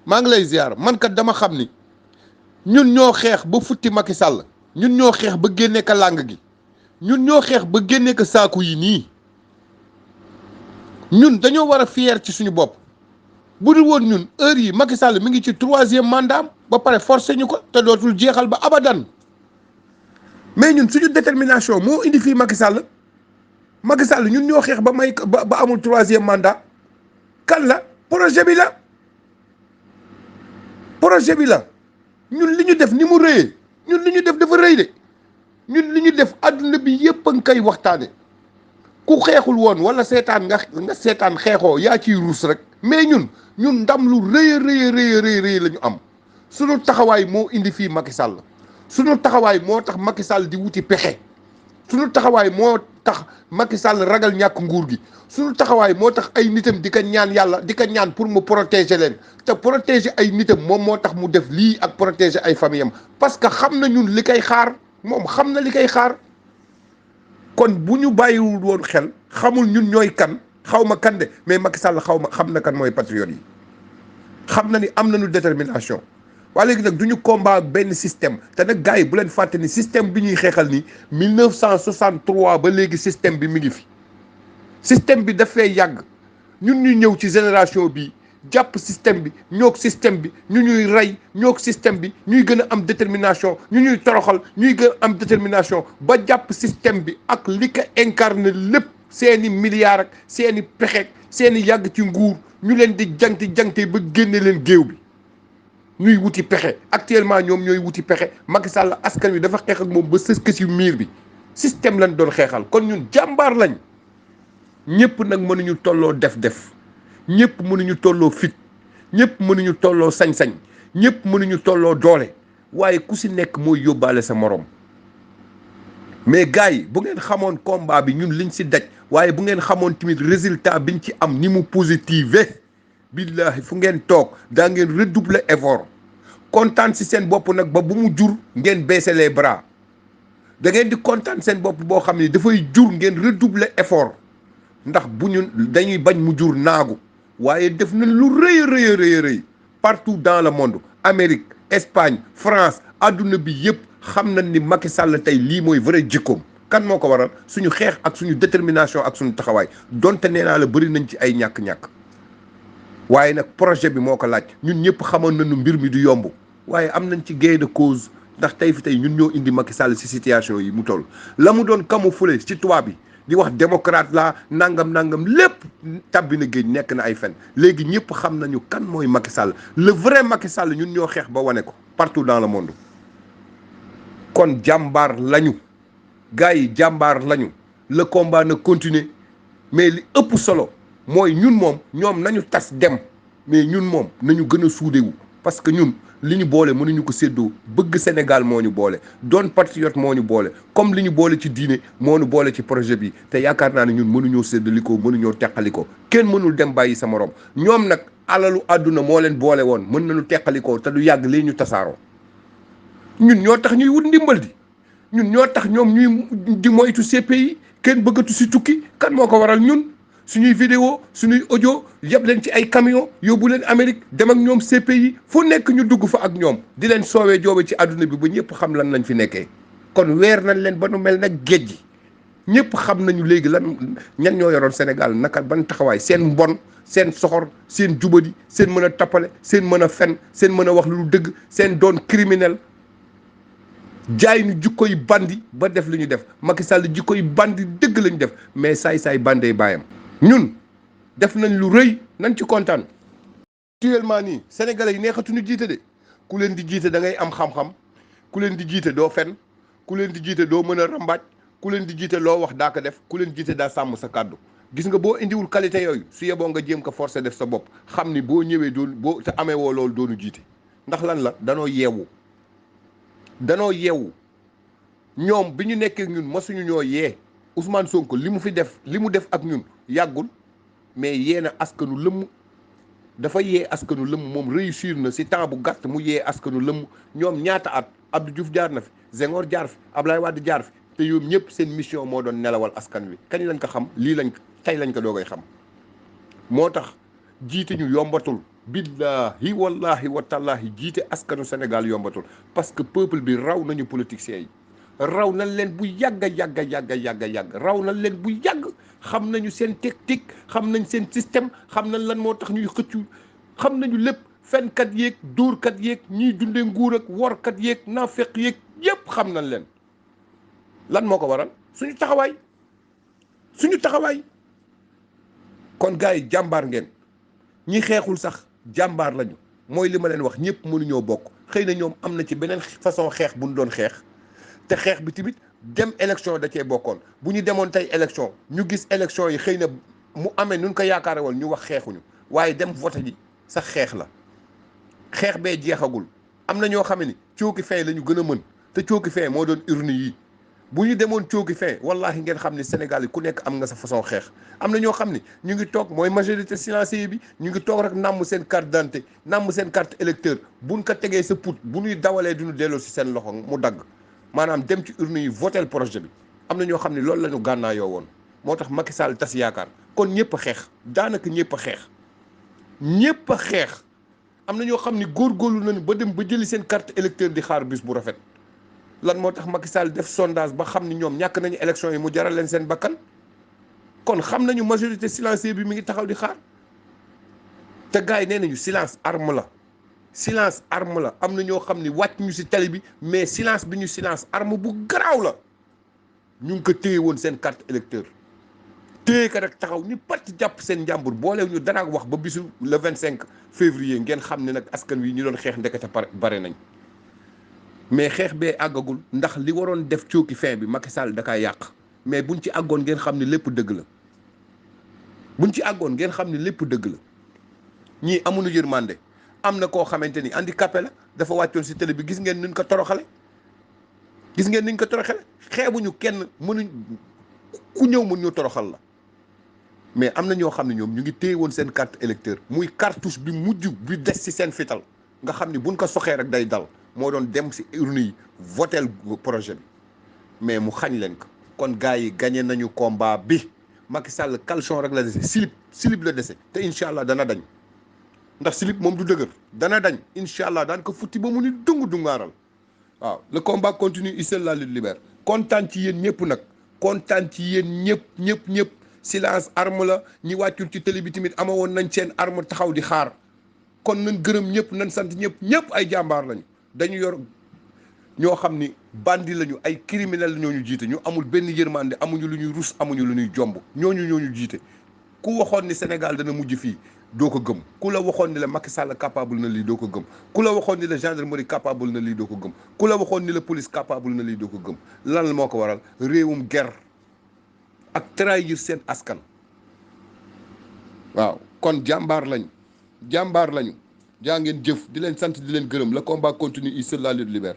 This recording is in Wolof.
maa ngi lay ziar man kat dama xam ni ñun ñoo xeex ba futti Macky Sall ñun ñoo xeex ba génne ka làng gi ñun ñoo xeex ba génne ka saaku yi nii ñun dañoo war a fier ci suñu bopp bu dul woon ñun heure yi Macky Sall mi ngi ci 3e mandat ba pare forcé ñu ko te dootul jeexal ba abadan mais ñun suñu détermination moo indi fii Macky Sall ñun ñoo xeex ba may ba amul 3e mandat kan la projet bi la ñun li ñu def ni mu rëyee ñun li ñu def dafa rëy de ñun li ñu def àdduna bi yépp a ngi koy waxtaane ku xeexul woon wala seetaan nga seetaan xeexoo yaa ciy ruus rek mais ñun ndam lu rëy la ñu am sunu taxawaay moo indi fii Macky Sall sunu taxawaay moo tax Macky Sall di wuti pexe sunu taxawaay moo tax Macky Sall ragal ñàkk nguur gi sunu taxawaay moo tax ay nitam di ko ñaan yàlla di ko ñaan pour mu protéger leen te protéger ay nitam moom moo tax mu def lii ak protéger ay famille am parce que xam na ñun li koy xaar moom xam na li koy xaar kon bu ñu bàyyiwul woon xel xamul ñun ñooy kan xaw ma kan de mais Macky Sall xam na kan mooy patriote yi xam na ni am nañu détermination waaye léegi nag du ñu combat benn système te nag gars yi bu leen fàtte ni système bi ñuy xeexal ni 1963 ba léegi système bi mi ngi fi système bi dafay yàgg ñun ñu ñëw ci génération bi jàpp système bi ñoog système bi ñu ñuy rey ñoog système bi ñuy gën a am détermination ñu ñuy toroxal ñuy gën a am détermination ba jàpp système bi ak li ko incarné lépp seeni milliards ak seeni pexe seeni yàgg ci nguur ñu leen di jangte ba génne leen géew bi ñuy wuti pexe actuellement ñoom ñooy wuti pexe Macky Sall askan wi dafa xeex ak moom ba sës ci miir bi système lañ doon xeexal kon ñun jàmbaar lañ ñëpp nag mënuñu tolloo def ñëpp mënuñu tolloo fit ñëpp mënuñu tolloo sañ-sañ ñëpp mënuñu tolloo doole waaye ku si nekk mooy yóbbaale sa morom mais gars yi bu ngeen xamoon combat bi ñun liñ si daj waaye bu ngeen xamoon tamit résultat biñ ci am ni mu positivé billahi fu ngeen toog daa ngeen redoubler effort kontaan si seen bopp nag ba bu mu jur ngeen baisser les bras da ngeen di kontaan seen bopp boo xam ne dafay jur ngeen redoubler effort ndax bu ñu dañuy bañ mu jur naagu waaye def na lu rëy partout dans le monde Amérique Espagne France adduna bi yëpp xam nañ ni Macky Sall tey lii mooy vrai jikkoom kan moo ko waral suñu xeex ak suñu détermination ak suñu taxawaay donte nee naa la bëri nañ ci ay ñàkk-ñàkk waaye nag projet bi moo ko laaj ñun ñëpp xamoon nañu mbir mi du yomb waaye am nañ ci gain de cause ndax tey ñun ñoo indi Macky Sall ci situation yi mu toll la mu doon camoufler ci tubaab bi di wax démocrate la nangam lépp tabbi na géej nekk na ay fen léegi ñëpp xam nañu kan mooy Macky Sall le vrai Macky Sall ñun ñoo xeex ba wane ko partout dans le monde kon jàmbaar lañu gars yi jàmbaar lañu le combat na continuer mais li ëpp solo mooy ñun moom ñoom nañu tas dem mais ñun moom nañu gën a suudewu parce que ñun li ñu boole mënuñu ko séddoo bëgg Sénégal moo ñu boole doon patriote moo ñu boole comme li ñu boole ci diine moo ñu boole ci projet bi te yaakaar naa ne ñun mënuñoo séddalikoo mënuñoo teqalikoo kenn mënul dem bàyyi sa morom ñoom nag alalu àdduna moo leen boole woon mën nañu teqalikoo te du yàgg lii ñu tasaaroo ñun ñoo tax ñuy wut ndimbal di ñun ñoo tax ñoom ñuy di moytu CPI kenn bëggatu si tukki kan moo ko waral ñun suñuy vidéo suñuy audio yëpp leen ci ay camion yóbbu leen Amérique dem ak ñoom CPI fu nekk ñu dugg fa ak ñoom di leen soowee joobe ci àdduna bi ba ñëpp xam lan lañ fi nekkee kon weer nañ leen ba nu mel nag géej gi ñëpp xam nañu léegi lan ñan ñoo yoroon Sénégal naka ban taxawaay seen mbon seen soxor seen jubadi seen mën a tappale seen mën a fen seen mën a wax lu dëgg seen doon criminel jaay ñu jikkoy bandi ba def li ñu def Macky Sall jikkoy bandi dëgg la ñu def mais saay-saay bandee baayam ñun def nañ lu rëy nañ ci kontaan actuellement nii sénégalais yi neexatuñu jiite de ku leen di jiite da ngay am xam-xam ku leen di jiite doo fen ku leen di jiite doo mën a rambaaj ku leen di jiite loo wax daa ko def ku leen jiite daa sàmm sa kàddu gis nga boo indiwul qualité yooyu su yeboo nga jéem ko forcer def sa bopp xam ni boo ñëwee doon boo te amee woo loolu doonu jiite ndax lan la danoo yeewu ñoom bi ñu nekkee ñun masuñu ñoo yee Ousmane Sonko li mu def ak ñun yàggul mais yee na askanu lëmm dafa yee askanu lëmm moom réussir na si temps bu gàtt mu yee askanu lëmm ñoom ñaata at Abdou Diouf jaar na fi Senghor jaar fi Ablaye Wade jaar fi te ñoom ñëpp seen mission moo doon nelawal askan wi kañ lañ ko xam tey lañ ko doogay xam moo tax jiite ñu yombatul billahi wallahi wa tallahi jiite askanu Sénégal yombatul parce que peuple bi raw nañu politiciens yi raw nañ leen bu yàgg yàgg raw nañ leen bu yàgg xam nañu seen technique xam nañ seen système xam nañ lan moo tax ñuy xëccu xam nañu lépp fenkat yeeg dóorkat yeeg ñiy dundee nguur ak workat yeeg naafeq yeeg yépp xam nañ leen lan moo ko waral suñu taxawaay kon gars yi jàmbaar ngeen ñi xeexul sax jàmbaar lañu mooy li ma leen wax ñëpp mënuñoo bokk xëy na ñoom am na ci beneen façon xeex bu ñu doon xeex te xeex bi tamit dem élection da cee bokkoon bu ñu demoon tey élection ñu gis élection yi xëy na mu amee nun ko yaakaare woon ñu wax xeexuñu waaye dem vote ji sax xeex la xeex bee jeexagul am na ñoo xam ne cooki fin la ñu gën a mën te cooki fin moo doon urne yi bu ñu demoon cooki fin wallahi ngeen xam ne Sénégal yi ku nekk am nga sa façon xeex am na ñoo xam ne ñu ngi toog mooy majorité silencieuse bi ñu ngi toog rek nàmm seen carte d'identité nàmm seen carte électeur buñ ko tegee sa put bu ñuy dawalee duñu delloo si seen loxo mu dagg maanaam dem ci urne yi votel projet bi am na ñoo xam ne loolu la ñu gànnaayoo woon moo tax Macky Sall tas yaakaar kon ñëpp a xeex daanaka ñëpp a xeex am na ñoo xam ne góorgóorlu nañu ba dem ba jëli seen carte électeur di xaar bis bu rafet lan moo tax Macky Sall def sondage ba xam ni ñoom ñàkk nañu élection yi mu jaral leen seen bakkan kon xam nañu majorité silencieuse bi mi ngi taxaw di xaar te gars yi nee nañu silence arme la am na ñoo xam ni wàcc ñu si tali bi mais silence bi ñu silence arme bu garaaw la ñu ngi ko téye woon seen carte électeur téye ko rek taxaw ni parti jàpp seen njàmbur boolew ñu dara wax ba bisu le 25 février ngeen xam ne nag askan wi ñu doon xeex ndekete bare nañ mais xeex bee àggagul ndax li waroon def cooki fin bi Macky Sall da kaa yàq mais buñ ci àggoon ngeen xam ne lépp dëgg la ñii amuñu yërmande am na koo xamante ni handicapé la dafa wàccoon si télé bi gis ngeen nuñ ko toroxale xeebuñu kenn mënuñ ku ñëw mën ñu toroxal la mais am na ñoo xam ne ñoom ñu ngi téye woon seen carte électeur muy cartouche bi mujj bi des si seen fital nga xam ni buñ ko soxee rek day dal moo doon dem si urne yi votel projet bi mais mu xañ leen ko kon gars yi gagné nañu combat bi Macky Sall caleçon rek la dese slip la dese te incha allah dana dañ ndax slip moom du dëgër dana dañ incha allah daan ko futti ba mu ni dungaaral waaw le combat continue et seule la lutte libère kontaan ci yéen ñëpp nag kontaan ci yéen ñëpp silence arme la ñi wàccul ci télé bi tamit ama woon nañ seen arme taxaw di xaar kon nañ gërëm ñëpp nañ sant ñëpp ay jàmbaar lañu dañu yor ñoo xam ni bandi lañu ay criminel la ñooñu jiite ñu amul benn yërmande amuñu lu ñuy rus amuñu lu ñuy jomb ñooñu jiite ku waxoon ni Sénégal dana mujj fii doo ko gëm ku la waxoon ni la Macky Sall capable na lii doo ko gëm ku la waxoon ni la gendarmerie capable na lii doo ko gëm ku la waxoon ni la police capable na lii doo ko gëm lan moo ko waral réewum guerre ak trahir seen askan waaw kon jàmbaar lañu jaa ngeen jëf di leen sant di leen gërëm le combat continue et seule la lutte libère